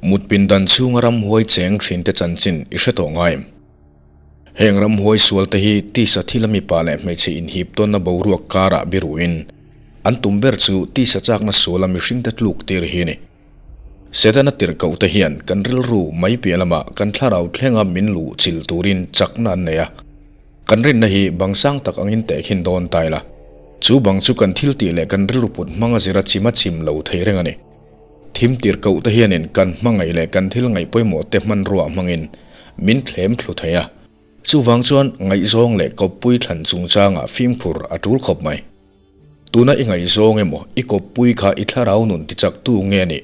Mut pindan chhunga ramhuai cheng thinte chanchin i hre tawh ngai em? Heng ramhuai sualte hi tisa thila mipa leh hmeichhe inhip tawnna boruak karah biruhin an tum ber chu tisa chakna suala mihringte tluk tir hi a ni. Setana tirhkohte hian kan rilru mai piah lamah kan thlarau thlenga min luh chilh turin chakna an nei a. Kan rinna hi bang sang tak angin tehkhin dawn ta ila, chu bang chu kan thiltih leh kan rilru put hmanga zira chim a chim lo thei reng a ni. Thim tirhkohte hianin kan hmangaih leh kan thil ngaih pawimawhte hmanrua hmangin min thlem thlu thei a. Chuvang chuan ngaihzawng leh kawppui thlan chungchangah fimkhur a tul khawp mai. Tuna i ngaihzawng emaw i kawppui kha i thlarau nun tichaktu nge nih?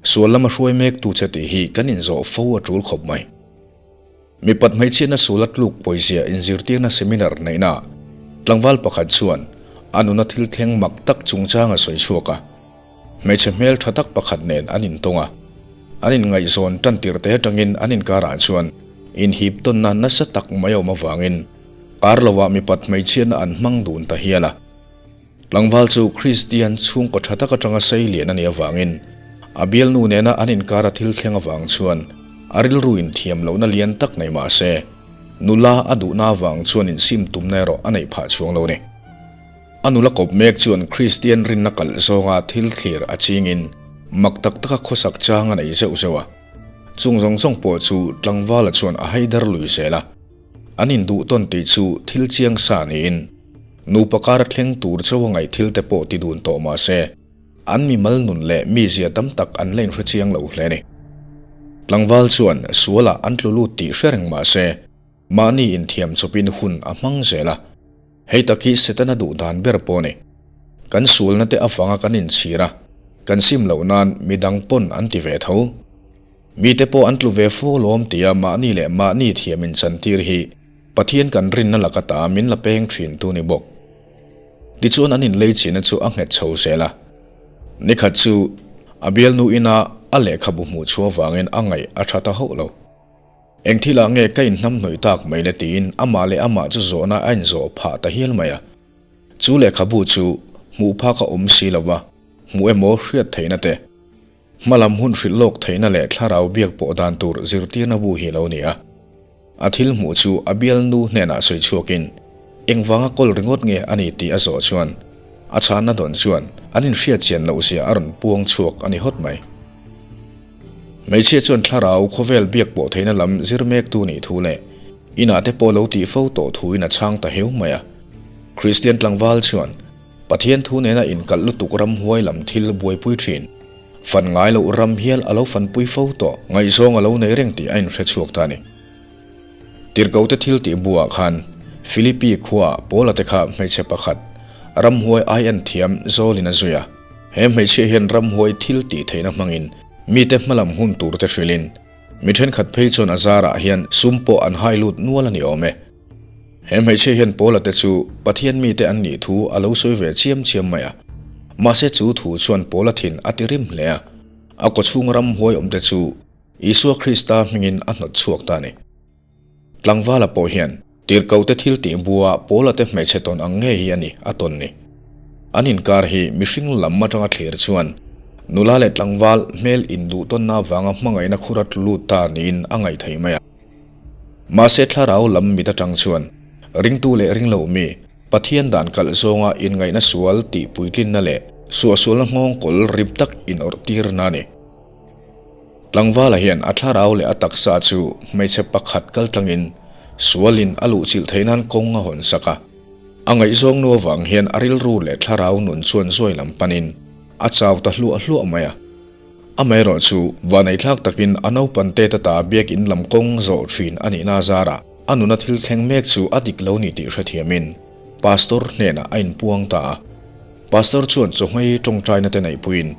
Sual lama hruai mektu che tih hi kan inzawh fo a tul khawp mai. Mipat hmeichhiatna suala tluk pawizia inzirtirna seminar neihna tlangval pakhat chuan a nuna thil thleng mak tak chungchang a sawi chhuak a. Hmeichhe hmel tha tak pakhat nen an intawng a, an inngaihzawn tan tirh te atangin an inkarah chuan inhip tawnna nasa tak mai a awm avangin kar lovah mipat hmeichhiatna an hmang dun ta hial a. Tlangval chu Kristian chhungkaw tha tak atanga sei lian a nih avangin a bialnu nena an inkara thil thleng avang chuan a rilru inthiam lohna lian tak nei mah se, nula a duhna avang chuan insim tumna erawh a neih phah chhuang lo a ni. A nula kawp mek chuan Kristian rinna kalh zawnga thil thlir a chingin mak tak taka khawsak chang a nei zeuh zeuh a. Chung zawng zawng pawh chu tlangvala chuan a haidar lui zel a. An induh tawn tih chu thil chiang sa niin nupa kara thleng tur chauh a ngaih thil te pawh ti dun tawh mah se, an mimal nun leh mizia tam tak an la inhre chiang lo hle a ni. Tlangval chuan sualah an tlu lut tih hre reng mah se, mahni inthiam chawpin hun a hmang zel a. Hei tak hi Setana duh dan ber pawh a ni. Kan sualna te avanga kan inchhir a, kan sim loh nan midang pawn an ti ve tho. Mite pawh an tlu ve fo lawm tia mahni leh mahni thiam inchantir hi Pathian kan rinna laka ta min la peng thin tu ni bawk. Tichuan an inlei chihna chu a nghet chho zel a. Nikhat chu a bialnu ina a lehkhabu hmuh chhuah vangin a ngaih a tha ta hauh lo. Eng thilah nge ka inhnamhnawih tak mai le tiin amah leh amah chu zawhna a inzawh phah ta hial mai a. Chu lehkhabu chu hmuh phak a awm si lova, hmuh emaw hriat theihna te, Hmalam hun hrilh lawk theihna leh thlarau biak pawh dan tur zirtirna bu hi lo ni a. A thil hmuh chu a bialnu hnenah sawi chhuakin engvanga kawl ringawt nge a ni tih a zawh chuan a chhanna dawn chuan an inhriat chian loh zia a rawn puang chhuak a ni hawt mai. Hmeichhia chuan thlarau khawvel biak pawh theihna lam zir mektu nih thu leh inah te pawh lo tih fo tawh thuin a chhang ta heu mai a. Kristian tlangval chuan Pathian thu nena inkalh lutuk ramhuai lam thil buaipui thin. Fan ngai loh ram hial a lo fanpui fo tawh, ngaihzawng a lo nei reng tih a inhre chhuak ta a ni. Tirhkohte thil tih buah khan Philippi khuaah Paula te kha hmeichhe pakhat, ramhuai ai en thiam zawlin a zui a. He hmeichhia hian ramhuai thil tih theihna hmangin mite hmalam hun turte hrilhin mi thenkhat phei chuan a zarah hian sum pawh an hai lut nual a ni awm e. He hmeichhia hian Paula te chu Pathian mite an nih thu a lo sawi ve chiam chiam mai a. Mahse chu thu chuan Paula thin a ti rim hle a. A kawchhung ramhuai awmte chu Isua Krista hmingin a hnawt chhuak ta a ni. Tlangvala pawh hian tirhkohte thil tih bua Paula te hmeichhe tawn ang ngei hi a ni a tawn ni. An inkar hi mihring lam atanga thlir chuan nula leh tlangval hmel induhtawnna avanga hmangaihna khur a tlu lut ta niin a ngaih thei mai a. Mahse thlarau lam mit atang chuan ringtu leh ringlo mi, Pathian dan kalh zawnga inngaihna sual tih puitlinna leh suahsualna nghawng kawl rip tak inawrh tirna a ni. Tlangvala hian a thlarau leh a taksa chu hmeichhe pakhat kal tlangin sualin a luhchilh theih nan kawng a hawn sak a. A ngaihzawng nu avang hian a rilru leh thlarau nun chuan zawi lam panin a chau ta hluah hluah mai a. Amaherawh chu, vaneihthlak takin a naupan te ta ta biakinn lam kawng zawh thin a nihna zarah a nuna thil thleng mek chu a dik lo ni tih hrethiamin Pastor hnenah a inpuang ta a. Pastor chuan chawhmei tawngtaina te neihpuiin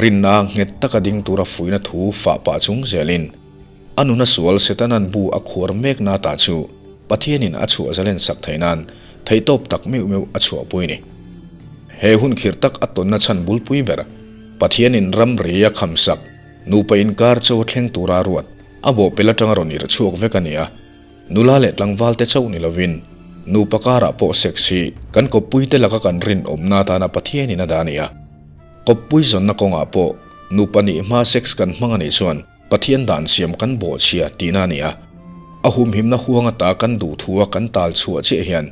rinna nghet taka ding tura fuihna thu fah pah chung zelin a nuna sual Setanan bu a khuar mekna ta chu Pathianin a chhuah zalen sak theih nan theihtawp tak meuh meuh a chhuahpui a ni. He hun khirh tak a tawnna chhan bulpui ber, Pathianin ramri a khamsak, nupa inkar chaw a thleng tura ruat, a bawhpelh atanga rawn irh chhuak vek a ni a. Nula leh tlangvalte chauh ni lovin, nupa karah pawh sex hi kan kawppuite laka kan rinawmna atana Pathianin a dah a ni a. Kawppui zawnna kawngah pawh nupa nih hma sex kan hmang a nih chuan, Pathian dan siam kan bawhchhia tihna a ni a. A humhimna huang ata kan duhthua kan tal chhuah chiah hian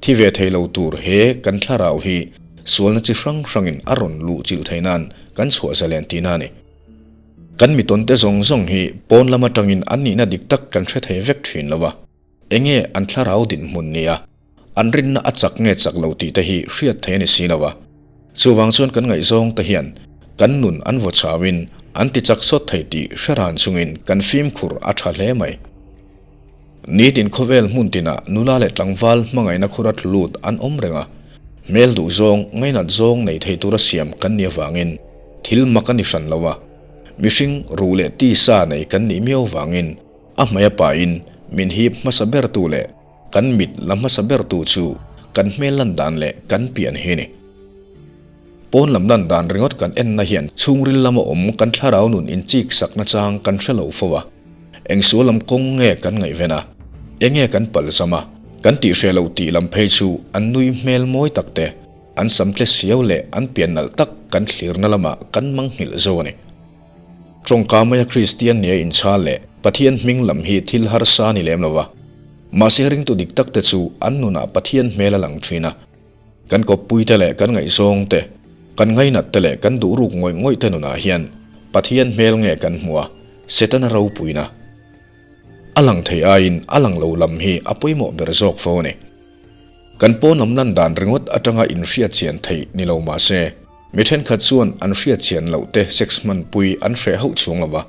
thi ve thei lo tur he kan thlarau hi sualna chi hrang hrangin a rawn luh chilh theih nan kan chhuah zalen tihna a ni. Kan mitawnte zawng zawng hi pawn lam atangin an nihna dik tak kan hre thei vek thin lo a. Enge an thlarau dinhmun nia an rinna a chak nge chak lo tih te hi hriat theih a ni si lo a. Chuvang chuan kan ngaihzawng te hian kan nun an vaw chauin an ti chak sawt thei tih hre ran chungin kan fimkhur a tha hle mai. Nitin khawvel hmun tinah nula leh tlangval hmangaihna khura tlu lut an awm reng a, hmel duh zawng, ngainat zawng nei thei tura siam kan nih avangin thil mak a ni hran lo a, mihring ruh leh tisa nei kan nih miau vangin A hmai a pain min hip hmasa bertu leh kan mit la hmasa bertu chu kan hmel lan dan leh kan pian hi a ni. Pawn lam lan dan ringawt kan enna hian chhungril lama awm kan thlarau nun inchik sakna chang kan hre lo fo a. Eng sual lam kawng nge kan ngaihven a, enge kan palzam a, kan tihhreh loh tih lam phei chu an nui hmel mawi tak te, an sam tle siau leh an pian nalh tak kan thlirna lamah kan mangnghilh zo a ni. Tawngka maia Kristian nia inchhal leh Pathian hming lam hi thil harsa a ni lem lo va. Mahse ringtu dik tak te chu an nunah Pathian hmel a lang thin a. Kan kawppui te leh kan ngaihzawng te, kan ngainat te leh kan duh ruk ngawih ngawih te nunah hian Pathian hmel nge kan hmu a, Setana ropuina a lang thei aiin a lang lo lam hi a pawimawh ber zawk fo a ni. Kan pawn lam lan dan ringawt atanga inhriat chian theih ni lo mah se, mi thenkhat chuan an hriat chian loh te sex hmanpui an hreh hauh chhung lo va.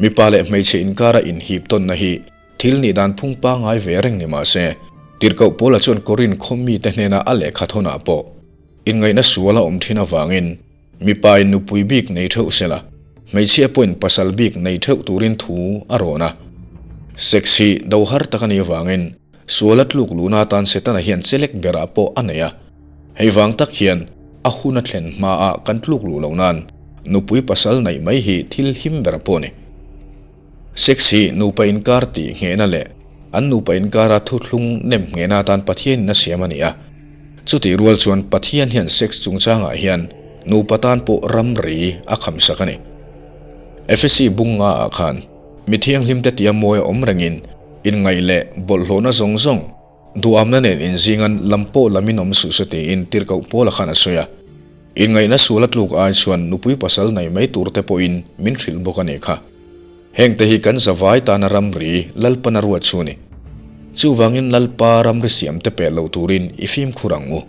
Mipa leh hmeichhe inkara inhip tawnna hi thil nih dan phung pangngai ve reng ni mah se, Tirhkoh Paula chuan Korinth khaw mite hnena a lehkha thawnah pawh inngaihna sual a awm thin avangin Mipa in nupui bik nei theuh se la, hmeichhia pawhin pasal bik nei theuh turin thu a rawn a. Sex hi do har tak a nih avangin sual a tluk luhna atan Setana hian chelek berah pawh a nei a. Hei vang tak hian a hun a thlen hmaah kan tluk luh loh nan nupui pasal neih mai hi thil him ber pawh a ni. Sex hi nupa inkar tih nghehna leh an nupa inkara thuthlung nem nghehna atan Pathianin a siam a ni a. Chutih rual chuan Pathian hian sex chungchangah hian nupa tan pawh ramri a khamsak a ni. Efesi bung ngaah khan mi thianghlimte tia mawi a awm rengin inngaih leh bawlhhlawhna zawng zawng duhamna nen inzingan lam pawh lamin awm suh se tiin tirhkoh Paula khan a sawi a. Inngaihna sual a tluk ai chuan nupui pasal nei mai turte pawhin min hrilh bawk a nih kha. Hengte hi kan zavai tana ramri Lalpan a ruat chu a ni. Chuvangin Lalpa ramri siamte peh lo turin i fimkhur ang u.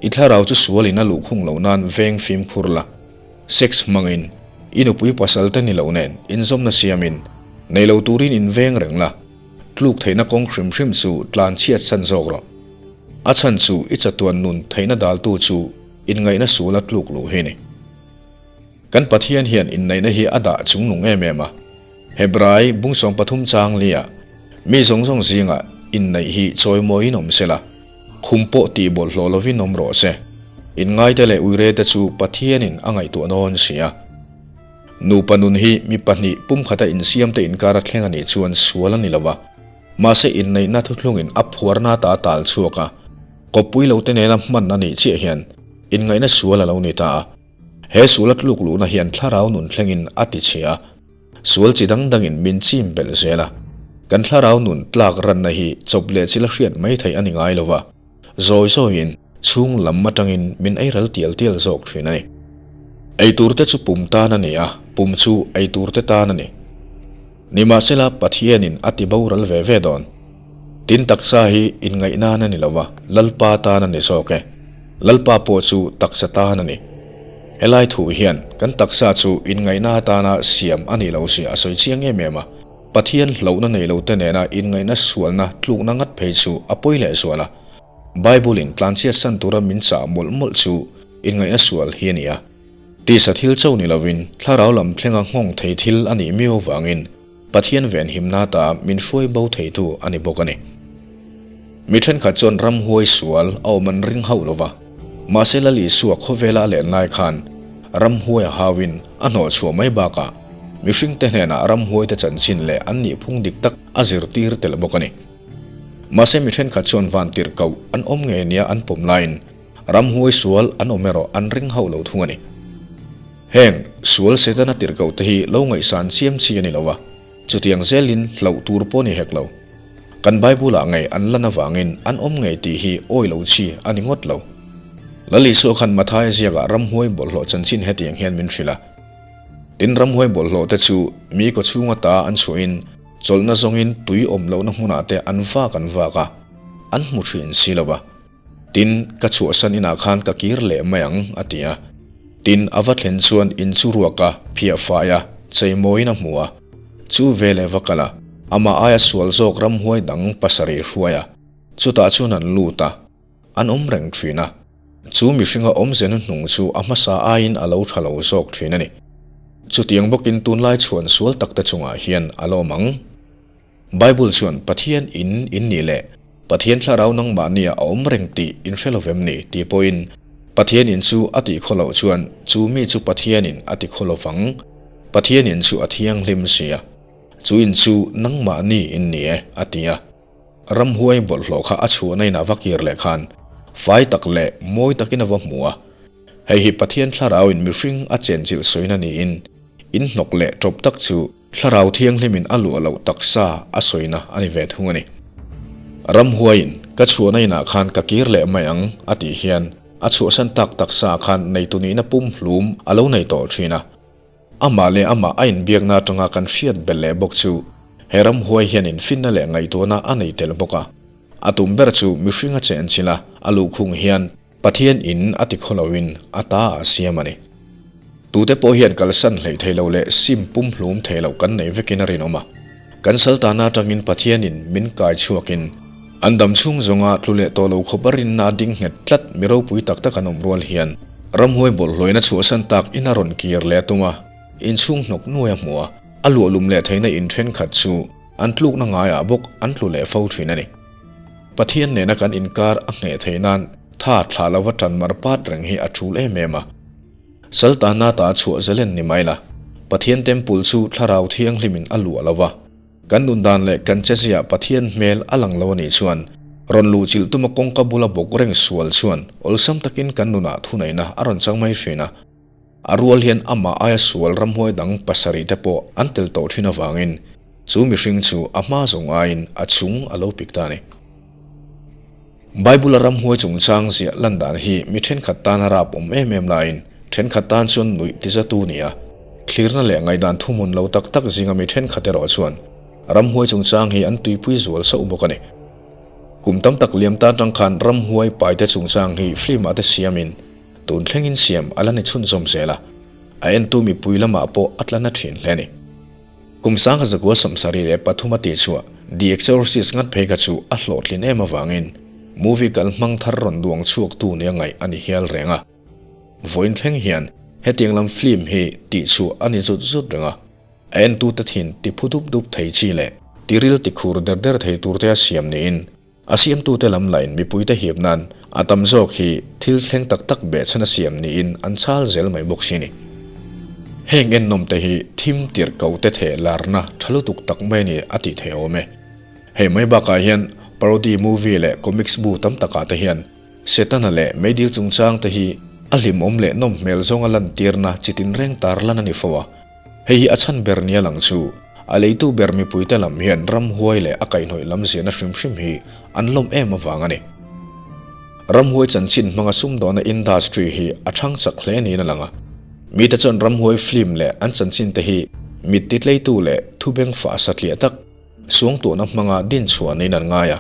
I thlarau chu sualin a luhkhung lo nan veng fimkhur la. Sex hmangin, i nupui pasalte ni lo nen inzawmna siamin, nei lo turin inveng reng la. Tluk theihna kawng hrim hrim chu tlan chhiat san zawk rawh. A chhan chu i chatuan nun theihna daltu chu inngaihna suala tluk luh hi a ni. Kan Pathian hian inneihna hi a dah chungnung em em a. Hebrai bungsawm pathum chang lia mi zawng zawng zingah inneih hi chawimawiin awm se la, khum pawh tih bawlhhlawh lovin awm rawh se. Inngaite leh uirete chu Pathianin a ngaihtuah dawn si a. Nupa nun hi mi pahnih pumkhata insiamte inkar a thleng a nih chuan sual a ni lo va, mahse inneihna thuthlungin a phuarna ta a tal chhuak a, kawppui lote nena hman a nih chiah hian inngaihna sual a lo ni ta a. He sual a tluk luhna hian thlarau nun thlengin a ti chhe a, sual chi dang dangin min chim belh zel a. Kan thlarau nun tlak ranna hi chawp leh chil a hriat mai theih a ni ngai lo va, zawi zawiin chhung lam atangin min ei ral tial tial zawk thin a ni. Eitur te chu pum tan a ni a, pum chu eitur te tan a ni. Nimahsela Pathianin a ti boral ve ve dawn. Tin taksa hi inngaih nan a ni lo va, Lalpa tan a ni zawk e. Lalpa pawh chu taksa tan a ni. Helai thu hian kan taksa chu inngaihna atana siam a nih lo zia a sawi chiang em em a. Pathian hlauhna nei lo te nena inngaihna sualna tlukna ngat phei chu a pawi leh zual a. Bible-in tlanchhiat san tura min chah mawlh mawlh chu inngaihna sual hi a ni a. Tisa thil cho ni lovin thlarau lam thlenga nghawng thei thil a nih miau vangin Pathian venhimna ta min hruai bo theitu a ni bawk a ni. Mi thenkhat chuan ramhuai sual a awm an ring hauh lo va, mahse Lal Isua khawvela a len lai khan ramhuai a hauin a hnawhchhuah mai bakah mihringte hnenah ramhuaite chanchin leh an nihphung dik tak a zirtir tel bawk a ni. Mahse mi thenkhat chuan vantirhkoh an awm ngei nia an pawm laiin Ramhuai sual an awm erawh an ring hauh lo thung a ni. Heng sual Setana tirhkohte hi lo ngaihsan chiam chi a ni lo a, chutiang zelin hlauh tur pawh ni hek lo. Kan Bible-ah ngei an lan avangin an awm ngei tih hi awi lo chi a ni ngawt lo. Lal Isua khan Mathaia ziakah ramhuai bawlhhlawh chanchin hetiang hian min hrilh a. Tin, ramhuai bawlhhlawhte chu mi kawchhung ata an chhuahin chawlhna zawngin tui awm lohna hmunah te an vak an vak a, an hmu thin si lo va. Tin, ka chhuahsan inah khan ka kir leh mai ang, a ti a. Tin, a va thlen chuan in chu ruak a, phiah fai a, cheimawiin a hmu a. Chu veleh va kal a, amah aia sual zawk ramhuai dang pasarih hruai a, chutah chuan an lut a, an awm reng thin a. Chu mihringa awmze hnuhnung chu a hmasa aiin a lo tha lo zawk thin a ni. Chutiang bawkin tunlai chhuan sual takte chungah hian a lawm ang. Bible chuan Pathian in in nih leh Pathian thlarau nangmahnia a awm reng tih in hre lovem ni tih pawhin Pathian in chu a tih khaw loh chuan chu mi chu Pathian in a ti khaw lovang. Pathian in chu a thianghlim si a, chu in chu nangmahni in ni e a ti a. Ramhuai bawlhhlawh kha a chhuahna in a va kir leh khan fai tak leh mawi takin a va hmu a. Hei hi Pathian thlarau in mihring a chenchilh sawina niin in hnawk leh tawp tak chu Thlarau Thianghlimin a luah loh taksa a sawina a ni ve thung a ni. Ramhuaiin, Ka chhuahna inah khan ka kir leh mai ang, a tih hian a chhuahsan tak taksa khan neitu nihna pum hlum a lo nei tawh thin a. Amah leh amah a inbiakna atanga kan hriat belh leh bawk chu he ramhuai hianin finna leh ngaihtuahna a nei tel bawk a. A tum ber chu mihring a chenchilh a, a luhkhung hian Pathian in a ti khaw loin a ta a siam a ni. Tute pawh hian kalsan hleih thei lo leh sim pum hlum thei lo kan nei vekin a rinawm a. Kan saltana atangin Pathian in min kai chhuakin an dam chhung zawnga tlu leh tawh lo khawp a rinna a ding nghet tlat mi ropui tak tak an awm rual hian ramhuai bawlhhlawina chhuahsan tak in a rawn kir leh a tum a, inchhung hnawk nuai a hmu a, a luahlum leh theihna in thenkhat chu an tlukna ngaiah bawk an tlu leh fo thin a ni. Pathian nena kan inkar a ngheh theih nan tha thlah lova tan mar pat reng hi a tul em em a. Saltana ta chhuah zalen ni mai la, Pathian temple chu Thlarau Thianghlimin a luah lo va, kan nun dan leh kan chezia Pathian hmel a lang lo a nih chuan rawn luhchilh tuma kawngka bula bawk reng sual chuan awlsam takin kan nunah thuneihna a rawn chang mai thin a. A rual hian amah aia sual ramhuai dang pasarih te pawh an tel tawh thin avangin chu mihring chu a hma zawng aiin a chung a lo pik ta a ni. Bible-a ramhuai chungchang ziah lan dan hi mi thenkhat tan a rap awm em em laiin thenkhat tan chuan nuih tizatu ni a. Thlirna leh ngaihdan thuhmun lo tak tak zinga mi thenkhat erawh chuan ramhuai chungchang hi an tuipui zual sauh bawk a ni. Kum tam tak liam ta atang khan ramhuai paite chungchang hi film-ah te siamin Tun thlengin siam a la ni chhunzawm zel a, a entu mipui lamah pawh a tla na thin hle a ni. Kum sangha zakua 73 a tih chhuah The Exorcist ngat phei kha chu a hlawhtlin em avangin movie kal hmang thar rawn duang chhuaktu nia ngaih a ni hial reng a. Vawiin thleng hian hetiang lam film hi tih chhuah a ni zut zut reng a, a entute thin ti phu dup dup thei chi leh tiril ti khur der der thei turte a siam niin A siamtute lam lain mipuite hip nan a tam zawk hi thil thleng tak tak behchhan a siam niin an chhal zel mai bawk si ni. Heng ennawmte hi thim tirh ko te theh larna tha lutuk tak mai a ni a tih theih awm e. Hei mai bakah hian parody movie leh comics bu tam takah te hian Setana leh meidil chungchang te hi a hlimawm leh nawm hmel zawnga lantirna chi tinreng tarlan a ni fo a. Hei hi a chhan ber nia lang chu, a leitu ber mipuite lam hian ramhuai leh a kaihhnawih lam ziahna hrim hrim hi an lawm em avang a ni. Ramhuai chanchin hmanga sumdawhna industry hi a thang chak hle niin a lang a. Mite chuan ramhuai film leh an chanchin te hi mit titleitu leh thubeng fah satliah tak suangtuahna hmanga dinchhuah niin an ngai a.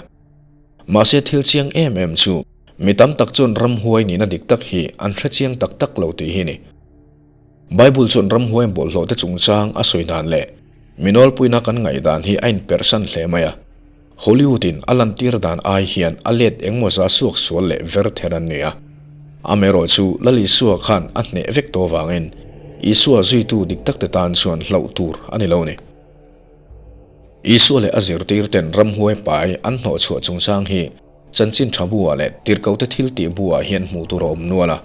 Mahse thil chiang em em chu mi tam tak chuan ramhuai nihna dik tak hi an hre chiang tak tak lo tih hi a ni. Bible chuan ramhuai bawlhhlawhte chungchang a sawi dan leh mi nawlpuina kan ngaihdan hi a inperhsan hle mai a. Hollywood-in a lantir dan ai hian a let engmaw za suak sual leh ver ther an ni a. Amaherawh chu Lal Isua khan a hneh vek tawh avangin Isua zuitu dik takte tan chuan hlauh tur a ni lo a ni. Isua leh a zirtirten ramhuai pai an hnawhchhuah chungchang hi chanchin tha buah leh tirhkohte thiltih buah hian hmuh tur a awm nual a.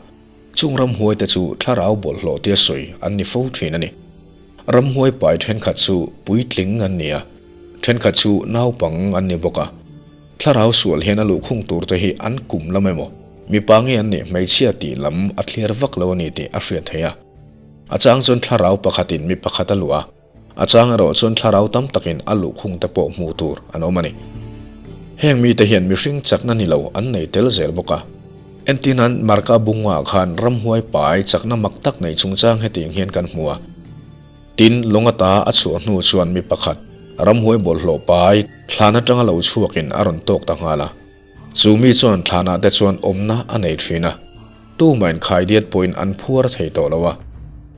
Chung ramhuaite chu thlarau bawlhhlawh tia sawi an ni fo thin a ni. Ramhuai pai thenkhat chu puitling an ni a, thenkhat chu naupang an ni bawk a. Thlarau sual hian a luhkhung turte hi an kum lam emaw, mipa nge an nih hmeichhia tih lam a thliar vak lo a ni tih a hriat theih a. A chang chuan thlarau pakhatin mi pakhat a luh a, a chang erawh chuan thlarau tam takin a luhkhung te pawh hmuh tur an awm a ni. Heng mite hian mihring chakna ni lo an nei tel zel bawk a. Entirnan Marka Bunga khan ramhuai pai chakna mak tak nei chungchang hetiang hian kan hmu a. Tin, lawng ata a chhuah hnu chuan mi pakhat, ramhuai bawlhhlawh pai, thlan atanga lo chhuakin a rawn tawk ta nghal a. Chu mi chuan thlanah te chuan awmna a nei thin a, tumahin khaidiat pawhin an phuar thei tawh lo a,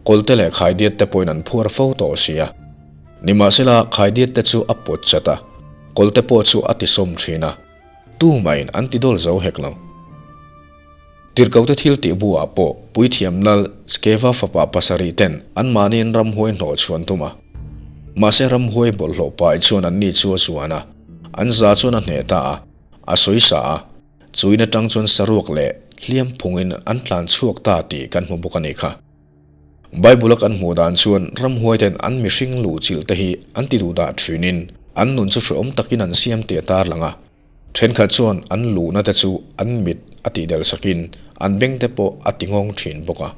kawlte leh khaidiat te pawhin an phuar fo tawh si a. Nimahsela, khaidiat te chu a pawt chat a, kawlte pawh chu a tisawm thin a, tumahin an tidawl zo hek lo. Tirhkohte thil tih buah pawh Puithiam Lal Skeva fapa pasarih ten anmahniin ramhuai hnawh chhuan tum a. Mahse ramhuai bawlhhlawh pai chuan anni chu a zuan a, an za chuan a hneh ta a, a sawi sa a, chuin atang chuan saruak leh hliam phungin an tlan chhuak ta tih kan hmu bawk a nih kha. Bible-a kan hmuh dan chuan ramhuaiten an mihring luhchilh te hi an ti duhdah thinin an nun chu hrehawm takin an siam tih a tarlang a. Thenkhat chuan an luhna te chu an mit a tihdelh sakin an beng te pawh a ti nghawng thin bawk a.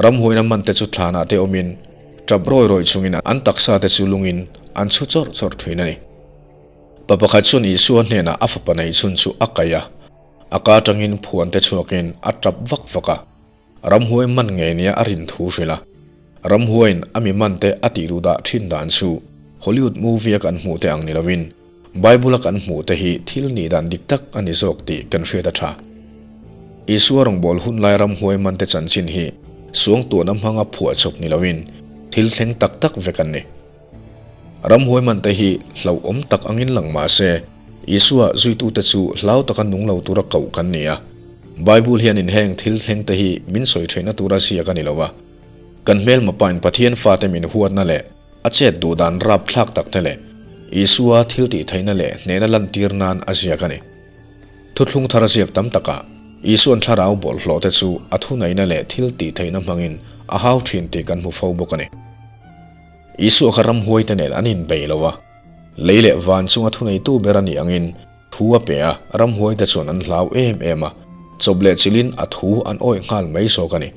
Ramhuaina man te chu thlanah te awmin tap rawi rawi chungin an taksa te chu lungin an chhu chawrh chawrh thin a ni. Pa pakhat chuan Isua hnenah a fapa nei chhun chu a kaih a, a ka atangin phuan te chhuakin a tap vak vak a. Ramhuai man ngei nia a rin thu hrilh a, Ramhuaiin a mi man te a tih duh dah thin dan chu Hollywood movie a kan hmuh te ang ni lovin Bible a kan hmuh te hi thil nih dan dik tak a ni zawk tih kan hriat a tha. Isua rawngbâwl hun lai ramhuai man te chanchin hi suangtuahna hmanga phuahchawp ni lovin thil thleng tak tak vek an ni. Ramhuai man te hi hlauhawm tak angin lang mah se, Isua zuitute chu hlau taka nung lo tura koh kan ni a. Bible hianin heng thil thleng te hi min sawi theihna tura ziak a ni lo a. Kan hmelma pain Pathian fate min huatna leh a chet duh dan rapthlak tak te leh Isua thil tih theihna leh hnehna lantir nan a ziak a ni. Thuthlung thar ziak tam takah Isua'n thlarau bawlhhlawh te chu a thuneihna leh thil tih theihna hmangin a hau thin tih kan hmu fo bawk a ni. Isua kha ramhuaite nen an inbei lo a, lei leh van chunga thuneitu ber a nih angin thu a pe a, ramhuaite chuan an hlau em em a, chawp leh chilhin a thu an awih nghal mai zawk a ni.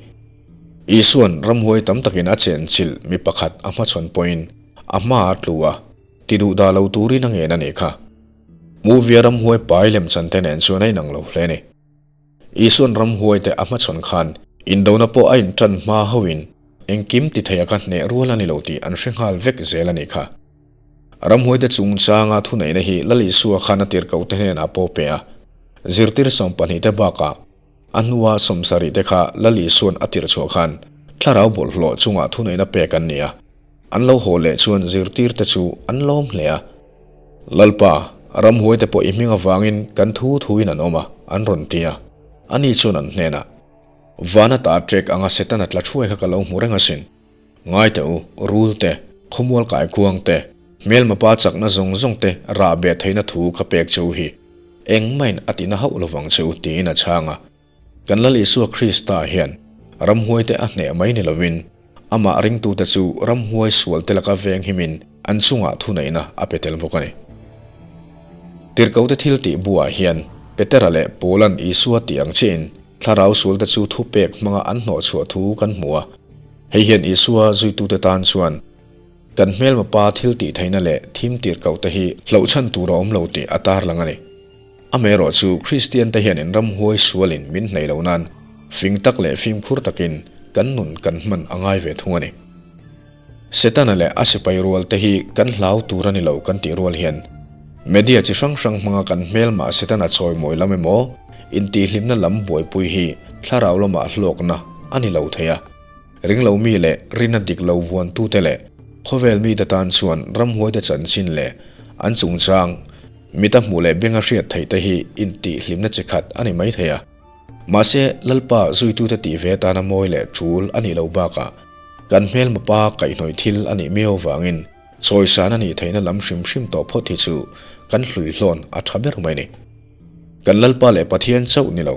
Isua'n ramhuai tam takin a chenchilh mi pakhat a hmachhawn pawhin a hma a tlu a, ti duh dah lo turin a ngen a nih kha. Movie-a ramhuai pai lemchante nen chuan a inang lo hle a ni. Isua'n ramhuaite a hmachhawn khan indona pawh a inṭan hma hauhin engkim ti thei a ka hneh rual a ni lo tih an hre nghal vek zel a nih kha. Ramhuaite chungchanga thuneihna hi Lal Isua khan a tirhkohte hnenah pawh pe a, zirtir sawmpahnihte bakah a hnua sawmsarihte kha Lal Isua'n a tirhchhuah khan thlarau bawlhhlawh chungah thuneihna pek an ni a. An lo haw leh chuan zirtirte chu an lawm hle a. Lalpa, ramhuaite pawh i hming avangin kan thu thuin an awm a, an rawn ti a. Ani chuan an hnenah, Van ata ṭek anga Setana tla ṭhuai kha ka lo hmu reng asin. Ngai teh u, rul te, khawmual kaikuang te, hmelma pa chakna zawng zawng te rah beh theihna thu ka pek che u hi engmahin a tina hauh lovang che u, tiin a chhang a. Kan Lal Isua Krista hian ramhuaite a hneh mai ni lovin, amah ringtute chu ramhuai sualte laka veng himin an chungah thuneihna a pe tel bawk a ni. Tirhkohte thil tih buah hian Petera leh Paula'n Isua tih ang chiahin thlarau sualte chu thupek hmanga an hnawhchhuah thu kan hmu a. Hei hian Isua zuitute tan chuan kan hmelma pa thil tih theihna leh thim tirhkohte hi hlauhchhan tur a awm lo tih a tarlang a ni. Amaherawh chu Kristiante hian in ramhuai sualin min hnaih loh nan fing tak leh fimkhur takin kan nun kan hman a ngai ve thung a ni. Setana leh a sipai rual te hi kan hlau tur a ni lo kan tih rual hian media chi hrang hrang hmanga kan hmelmah Setana chawimawi lam emaw intihhlimna lam buaipui hi thlarau lamah hlawkna a ni lo thei a. Ringlo mi leh rina dik lo vuantute leh khawvel mite tan chuan ramhuaite chanchin leh an chungchang Mita hmuh leh benga hriat theih te hi intihhlimna chi khat a ni mai thei a. Mahse, Lalpa zuitute tih ve atana mawi leh tul a nih loh bakah kan hmelma pa kaihhnawih thil a nih miau avangin chawisan a nih theihna lam hrim hrim tawh phawt hi chu kan hluihlawn a tha ber mai ni. Kan Lalpa leh Pathian chauh ni lo,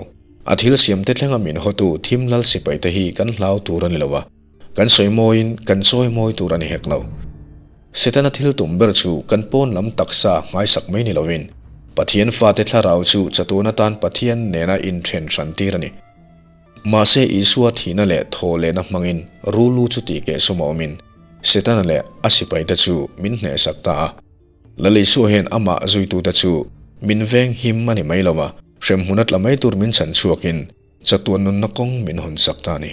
a thil siamte thlenga min hawtu thim lal sipaite hi kan hlau tur a ni lo a, kan sawi mawiin kan chawi mawi tur a ni hek lo. Setana thil tum ber chu kan pawn lam taksa nghaisak mai ni lovin, Pathian fate thlarau chu chatuan atan Pathian nena inthen hran tir a ni. Mahse Isua thihna leh thaw lehna hmangin rulu chu tih kehsawm a awmin Setana leh a sipaite chu min hnehsak ta a. Lal Isua hian amah zuitute chu min veng him a ni mai lo va, hremhmun a tla mai tur min chhan chhuakin chatuan nunna kawng min hawnsak ta a ni.